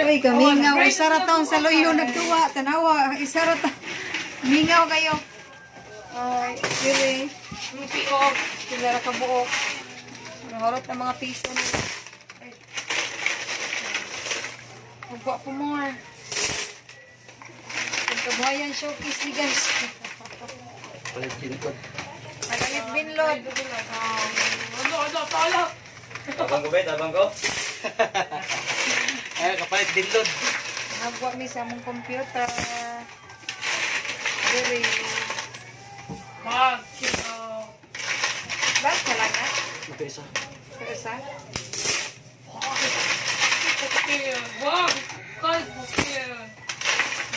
Uy, kamingaw. Isa ra taon sa loyo nagtuwa. Tanawa, isa ra taon. Mingaw kayo. Ay, dili. Sila ra kabuok. Nahorot ang mga piso nila. Ay. Magwa po more. Pagkabuhayan showcase ni guys. Palit binlod. Palit binlod. Tabang ko ba? Tabang ko? Ay, kapalit binlod. Nagwa mi sa among computer. Diri. Basta lang na. Okay, isa. Isa.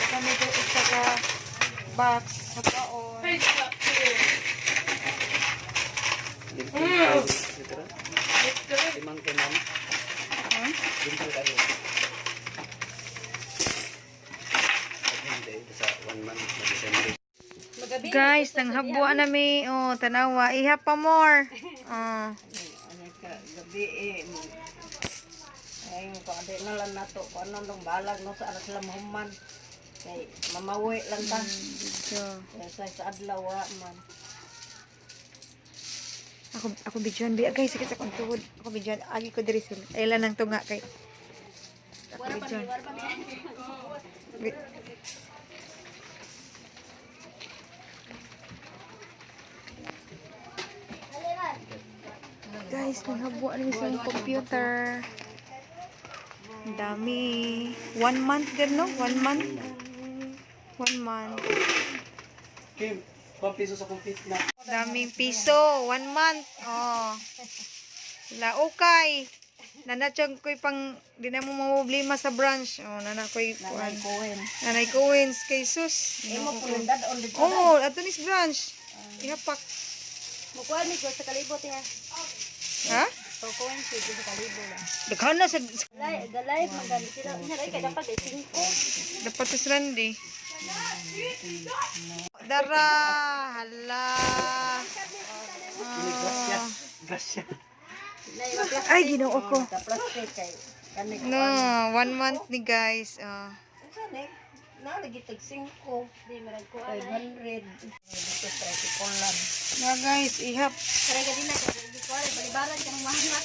Kami do isa ka box sa baon. Limang kay mama. Hmm? Limang kayo. Pag hindi, sa one month na December. Guys, nanghabwa na mi. Oh, tanawa. Iha pa more. Oh. Gabi eh. Ay, kung adi na lang nato, kung ano nung balag no sa aras lang mahuman. Kay mamawi lang ta. Video. Kaya sa adlaw wa man. Ako videoan biya guys, sakit sa akong tuhod. Ako videoan agi ko diri sila. Ay lang nang tunga kay. Ako videoan. Guys, nanghabwa na mi sa akong computer. Ang dami. One month din, no? One month. One month. Kim, 1 piso sa complete na. Daming piso. One month. Oh. La okay. Nana tiyang ko'y pang di na mo mamroblema sa branch. Oh, nana ko'y Nanay kuan. kuhin. Nanay coins kay sus. Imo pulundad on dito. Oh, ato nis branch. Ihapak. Mukuha ni ko sa kalibot ya. Ha? Kukuhin siya sa kalibo lang. Daghan na sa Galay, galay man sila. Nya kay dapat eh 5. dapat sa Randy. Dara, hala. Grasya. Grasya. Ay, Ginoo ko. Sa plastic kay kani No, one month ni guys. Oh. Unsa ni? Nalagi tag 5. Di man ko 500. Dito sa Tikulan. Na guys, ihap. Kare ka din na, di ko balibaran ka ng mga.